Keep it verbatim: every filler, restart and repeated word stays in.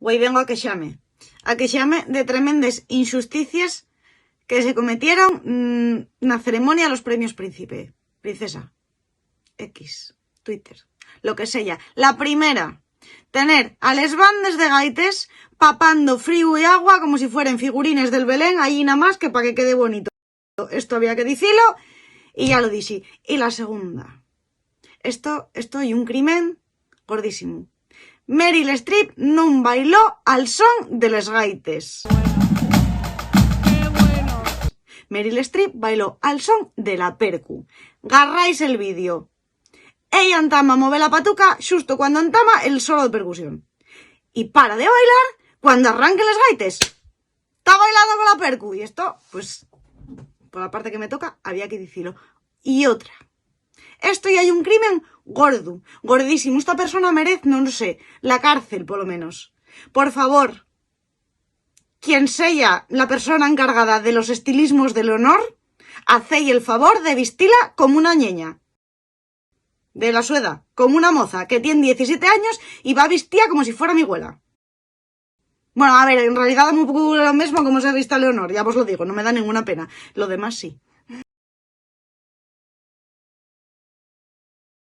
Güei vengo a quexame. A quexame de tremendes inxusticies que se cometieron, mm, na ceremonia a los premios Príncipe, Princesa. X, Twitter, lo que seya. La primera, tener a les bandes de gaites papando fríu y agua como si fueren figurines del Belén, allí namás que pa que quede bonito. Esto había que dicilo y ya lo dixi. Y la segunda, esto, esto ye un crimen gordísimo. Meryl Streep nun bailó al son de les gaites. Meryl Streep bailó al son de la percu. Garráis el vídeo. Ella entama a mover la patuca xusto cuando entama el solo de percusión. Y para de bailar cuando arranquen les gaites. Ta bailando con la percu. Y esto, pues, por la parte que me toca, había que dicilo. Y otra. Esto ya ye un crimen gordu, gordísimo. Esta persona merez, non lo sé, la cárcel, polo menos. Por favor, quien seya la persona encargada de los estilismos del honor, hacéi el favor de vistila como una ñeña. De la sueda, como una moza que tien diecisiete años y va vistía como si fuera mi güela. Bueno, a ver, en realidad dame un poco lo mismo como se vista Leonor, ya vos lo digo, no me da ninguna pena. Lo demás sí.